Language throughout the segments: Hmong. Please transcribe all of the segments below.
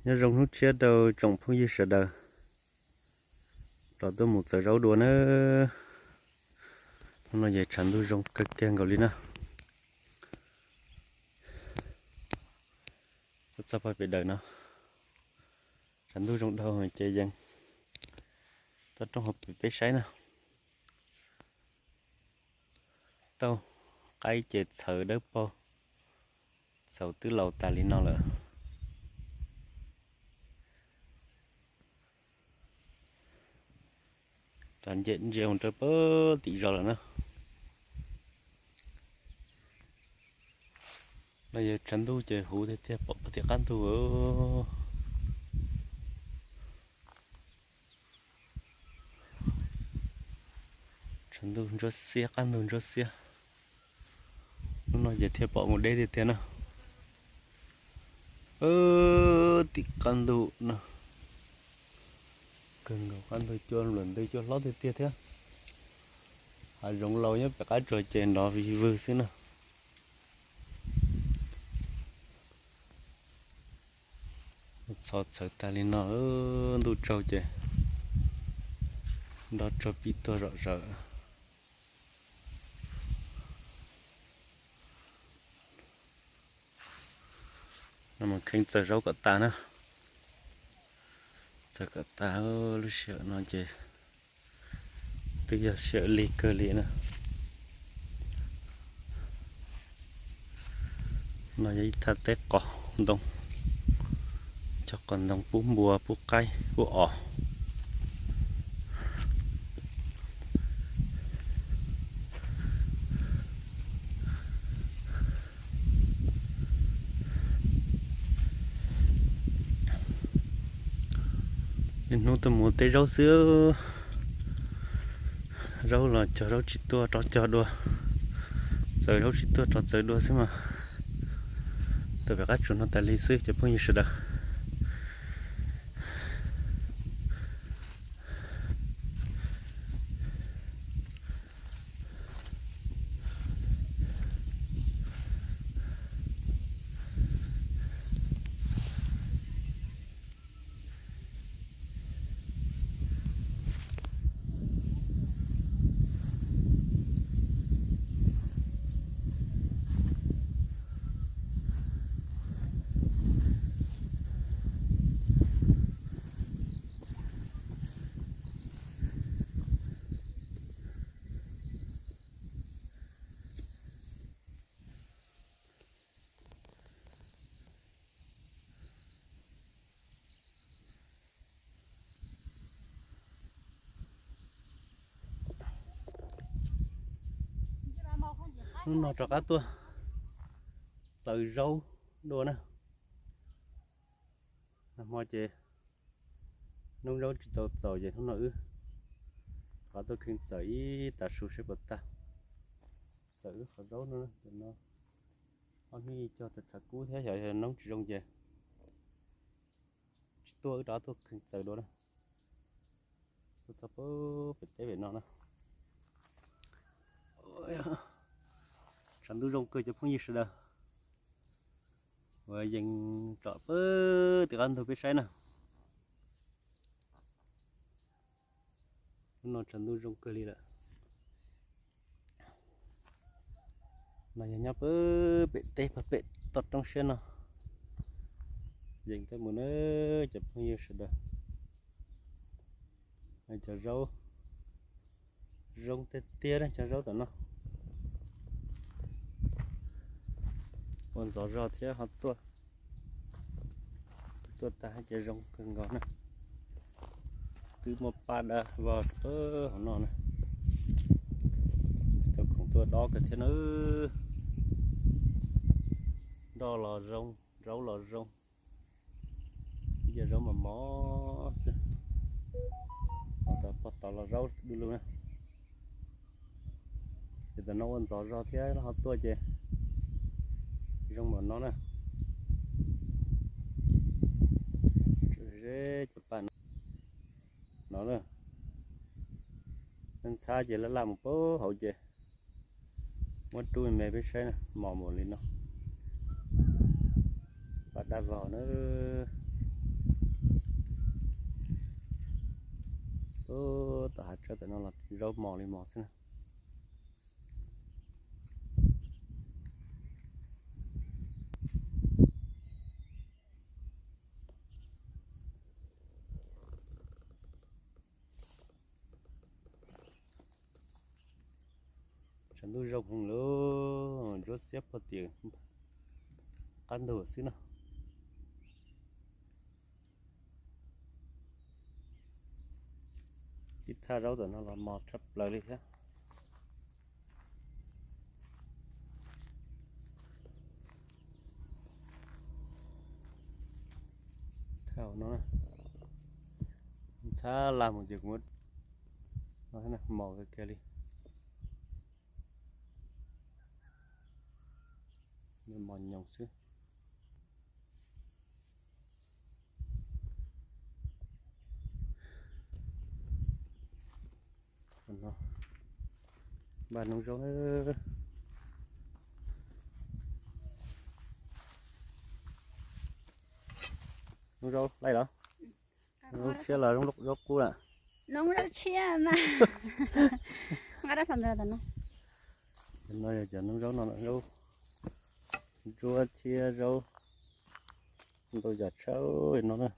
Nyob zoo hnub tshiab rau tsoom phooj ywg sawv daws, rov tuaj mus txawv zaub dua na. Hnub no ces tshav ntuj zoo kawg kiag nkaus li na. Tuaj txog pog pem daws no, tshav ntuj zoo dhau ces yeej toj roob hauv pem peb saib na. Tauj qaib ces txhawv dawb paug, txhawv twb laus tas li no lawm. Rov ncem ntsia mus rau pem tim zos lawm na. No yog tshav ntuj ces huv tiag tiag pom puag tim qab ntug. Tshav ntuj ntsuab xiab qab ntug ntsuab xiab. Hnub no ces thiaj pom mus deb tiag tiag na. Tim qab ntug no, kawg nkaus qab ntug cua luam ntws cua hlob tiag tiag thiab. Hav zoov laus nyob pem qab tsuas ces nrov vig vwg xwb na. Txhov txhawv tag li no, ntuj tsaug ces nrog tsuag pib tuag zom zaws. No mas kheev txawv zaub kom tas na. Txawv kom tas, lub sij hawm no ces twb yog sij hawm lig kawg li na. No yog ib thaj teb qos ntoo, cog qos ntoo pub npua pub qaib pub os. Niaj hnub tuaj mus teb zaub xwb. Zaub los cog zaub tsis tuaj rov cog dua, txawv zaub tsis tuaj rov txawv dua xwb mas. Tuaj pem qab tsuas no tas li xwb cov phooj ywg sawv daws. Hnub no rov qab tuaj txawv zaub dua na. Nag hmo ces noob zaub tsis tau txaus ces hnub no wb rov qab tuaj kheev txawv ib tag su seb puas tag. Txawv wb qhov zaub no, no ob hnub cog rau tshav kub thiab xyov yog noob tsis zoo ces tsis tuaj, wb rov qab tuaj kheev txawv dua na. Tuaj txog pem teb pem no na. Tshav ntuj zoo kawg cov phooj ywg sawv daws. Uas yeej tsom pem tim qab ntug peb saib na. Hnub no tshav ntuj zoo kawg li lawm. No yog nyob pem teb pem toj roob siab no. Yeej tuaj mus na cov phooj ywg sawv daws. Cov zaub zoo tiag tiag na, cov zaub tom no. Ua ntxov zog thiab ho tuaj, tuaj tag ces zoo kawg nkaus na. Twb muaj paj dab vog hauv no na. Tau khoom tuaj dob kawg thiab na. Nroj los zoo, zaub los zoo. Ib yam zaub mos mos xwb. Pog tod los zaub du lug na. Ces tam no ua ntxov zog thiab ho tuaj ces zoo npaum no na. Zeb cov paj no na, ntxhab ces laj laj mus pab hauv ces muab rub me peb saib na, mos npaum li no. Paj dab vog na. Tom hav tsawb tam no los zaub mos li mos xwb na. Tshav ntuj zoo heev li, ntsuab xiab pog tias qab ntug xwb no. Ib thaj zaub tam no los mos tshaj plaws li thiab. Thaj no ntxhab laj mus ces kuv mos kawg kiag li. Mos nyoos xwb. Npaj noob zaub, noob zaub laij los, noob tshiab los zaub qub lawm. Noob zaub tshiab mas. No yog cov noob zaub no, zaub ntsuab thiab zaub ntau yam tshaj no na.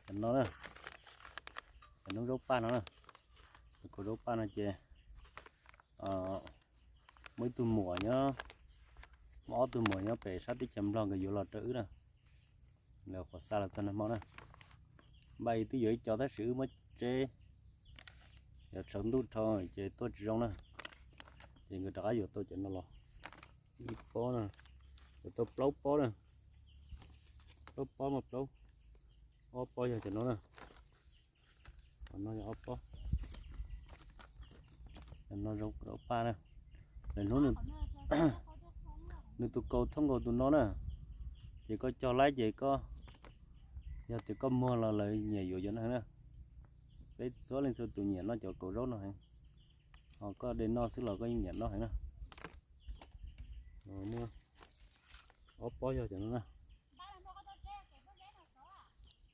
Cov no na, cov noob zaub paj no na, cov zaub paj no ces muaj ib tug muam nyob, muaj ob tug muam nyob pem sab teb chaws Nplog nkawd yuav los rau wb na. Lawv qhuav xa los txog nag hmo na. Npaj twb yuav ib co tab sis wb muab tseb, yog tshav ntuj dhau ces tuaj tsis zoo na. Ces nkawd rov qab yuav tau cov no los ib pob na, yuav tau plaub pob na, plaub pob mas plaub, ob pob yog cov no na. Qhov no yog ob pob. Cov no zoo zaub paj na. Lawv hnub nws tus kaus thoob nkaus tus no na, ces koj cog laib ces koj, yog tias koj muag los lawv nyiam yuav cov no heev na. Peb txhua leej txhua tus nyiam noj cov kaus zaub no heev. Ho koj de noj xwb los koj yeej nyiam noj heev na. Muaj ob pob yog cov no na.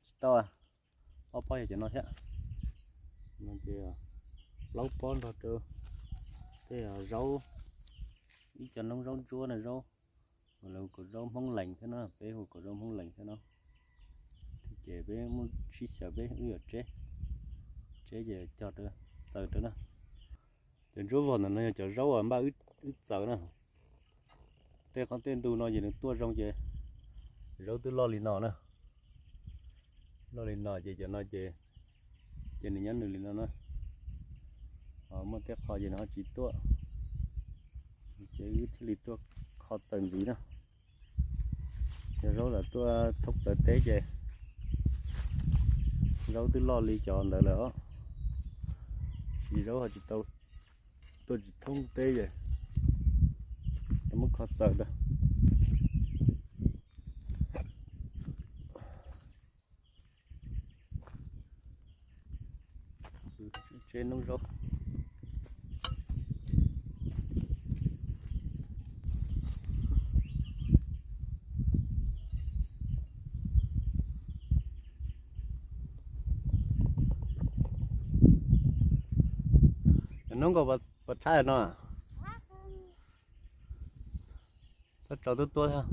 Tsis tau, ob pob yog cov no thiab. No ces plaub pob nrog rau tej zaub, ib co noob zaub ntsuab na, zaub, lawv hu kom zaub Hmoob Lees thiab no, peb hu kom zaub Hmoob Lees thiab no. Ces peb muaj sib xyaw peb wb yuav tseb, tseb ces cog rau, txaws rau na. Cov ntsuab vog ntawm no yog cov zaub uas npaj wb txaws na. Tej qhov tej ntu no ces nws tuaj zoo ces zaub twb loj li no na. Loj li no ces cov no ces, ces nws nyob nws li no na. Ho muaj tej qho ces nws ho tsis tuaj, ces wb thiaj li tuaj kho txaws ntxiv na. Cov zaub los tuaj thoob plaws teb ces zaub twb loj li cov ntawd lawm os. Tsis, zaub ho tsis tau tuaj tsis thoob teb ces muab kho txaws rau. Tseb noob zaub. Noob nkaus puas thaij no? Txhob tsaus tuaj tuaj thiab.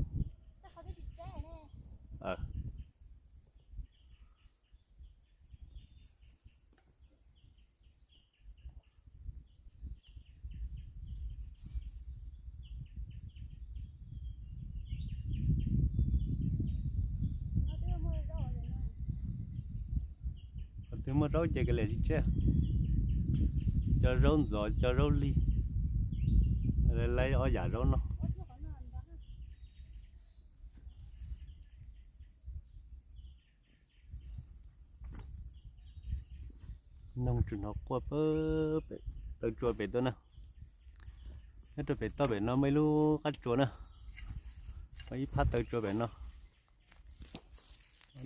Qhov twg muaj zaub ces kawg li tsis tseb. Cov zaub ntxov, cov zaub lig, lawv ob yam zaub no. Noog tsis hnov quaj pem taw tsua pem tuaj na. Nyob rau pem toj pem no muaj ib lub qab tsua na, muaj ib phab taw tsua pem no.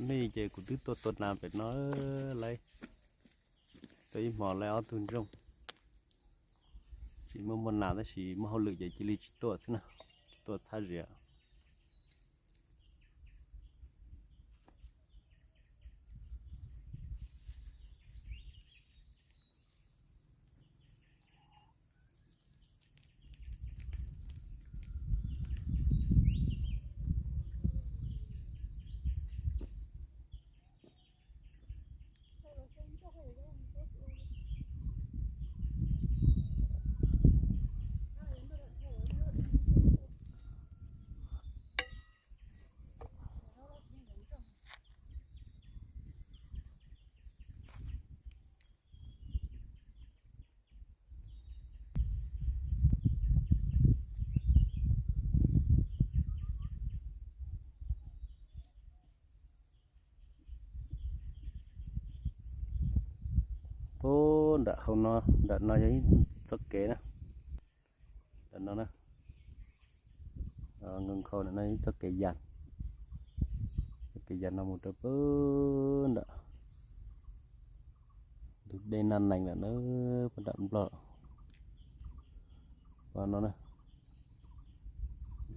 Nej ces kuv twb tuaj tua nas pem no lawm, tuaj ib hmo lawm ob tug ntsoog. Tsis muaj muaj nas tab sis muaj hauj lwm ces cia li tsis tuaj xwb na, tsis tuaj txhab zias. Nram hauv no, nram no yog ib txoj kev na, nram no na, nkhaus nkhaus nram no ib txoj kev ya, txoj kev ya no mus rau pem nram ntug dej Naj Nees lawm na, pem nram Nplog. Pem no na,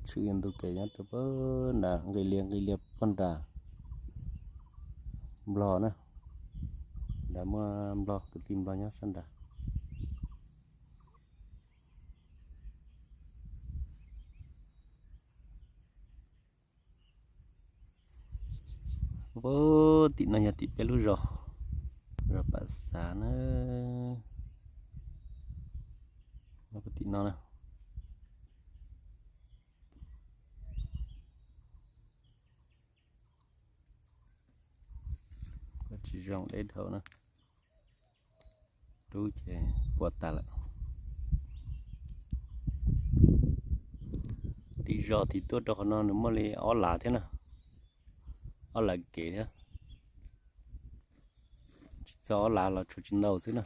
tshwm ntug kev nyob rau pem nram nqis lias nqis lias pem nram Nplog na, nram muaj Nplog kwv tij Nplog nyob sab nrad. Tim no yog tim peb lub zos, zos Pam Xav na, tim no na. Tsis zoo deb dhau na, rub ces puas tas lawm. Tim zos tim tuaj rau qhov no nws muaj li ob lav thiab na, ob lav kev thiab. Tsis txog ob lav los tshuav tsis ntau xwb na,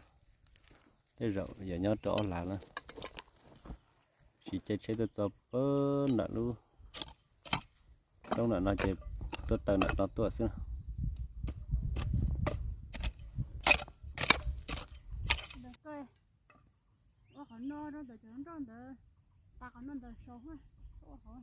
tej zaum yog nyob rau ob lav na. Siv caij tsheb tuaj txog pem nram lub roob nram no ces tuaj taw nram no tuaj xwb na. Ua qhov no rau ntawm cov nroj ntawd, tas qhov no ntawd saud, ua hauv.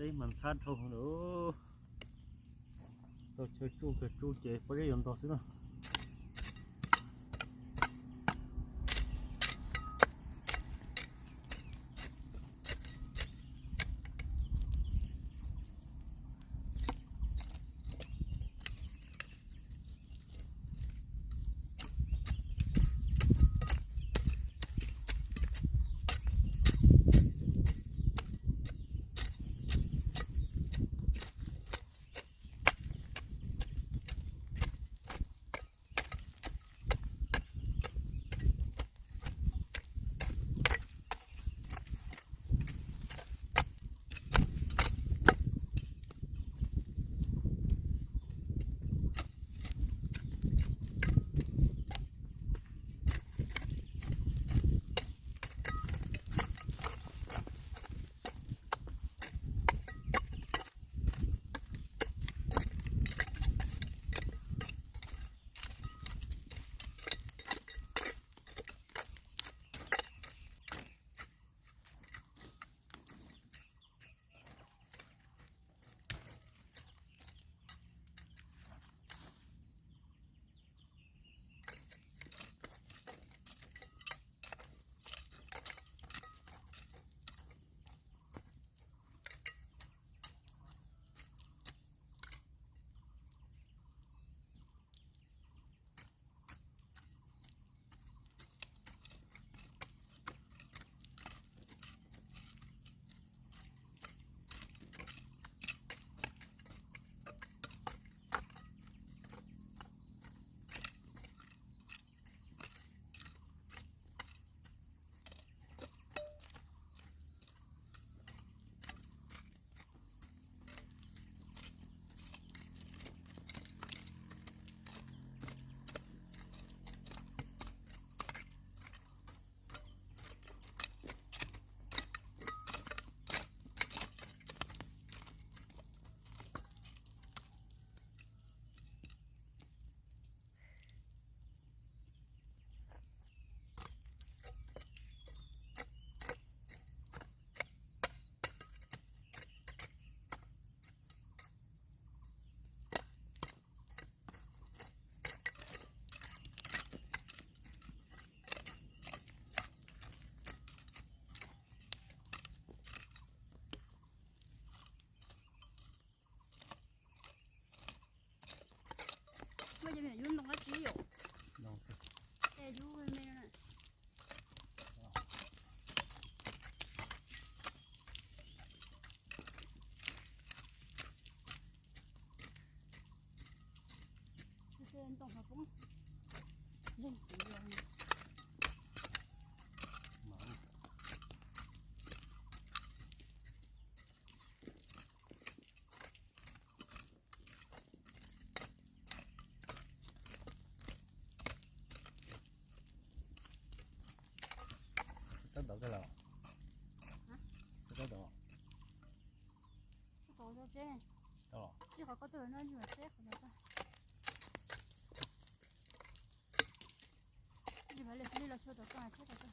Teb mas ntxhab dhau lawm. Tau chaw tsuj kawg, tsuj ces pob zeb yuav ntog xwb na. Ntoo hauv poob zeeg kuv los. Tab ntawd kawg los? Tab ntawd. Ib qhov koj tuaj no yus seb qhov no. Yus li los xyuas tom koj seb tom koj.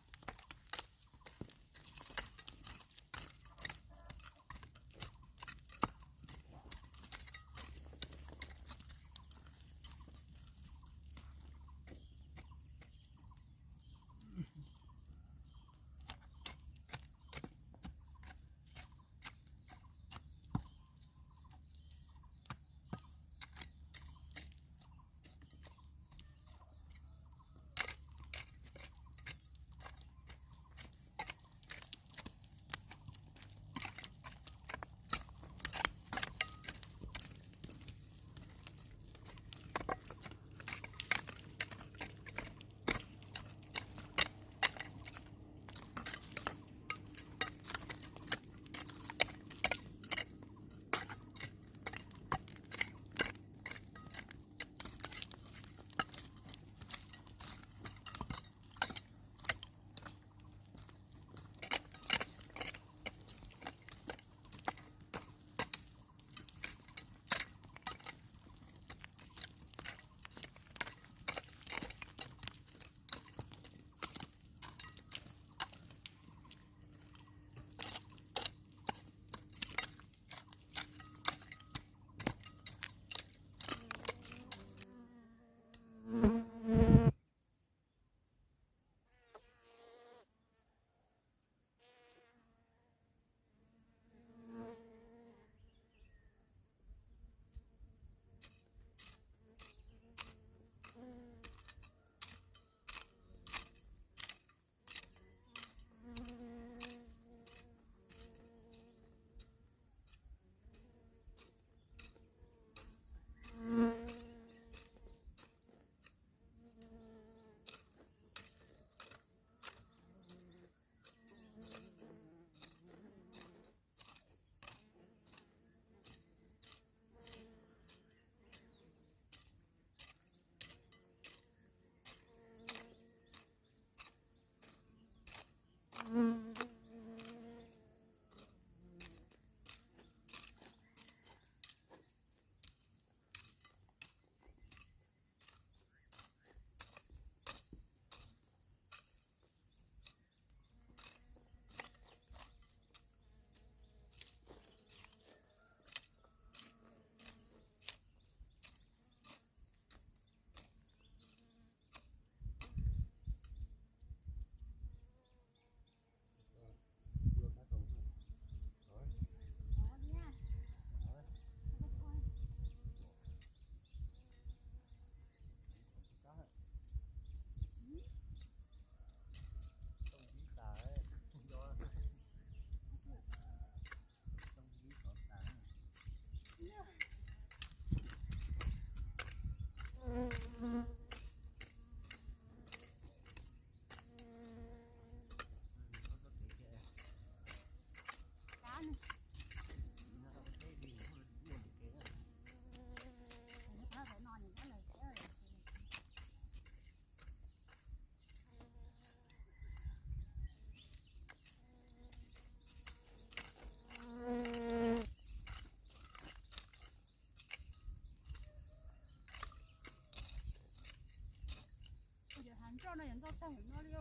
Yog hav nroj no yog nroj tag no li.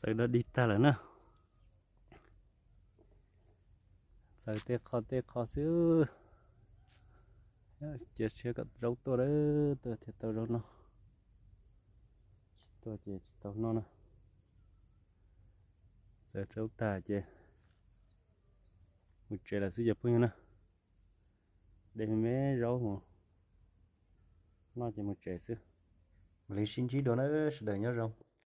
Txawv da dig tag lawm na. Txawv tej qho tej qho xwb. Cia siab kom zaub tuaj, tuaj thiaj tau zaub noj. Tsis tuaj ces tsis tau noj na. Txawv zaub tag ces mus tsev lawm xwb cov phooj ywg na. De me me zaub mus noj ces mus tsev xwb. Mam li sib ntsib dua na, sawv daws nyob zoo.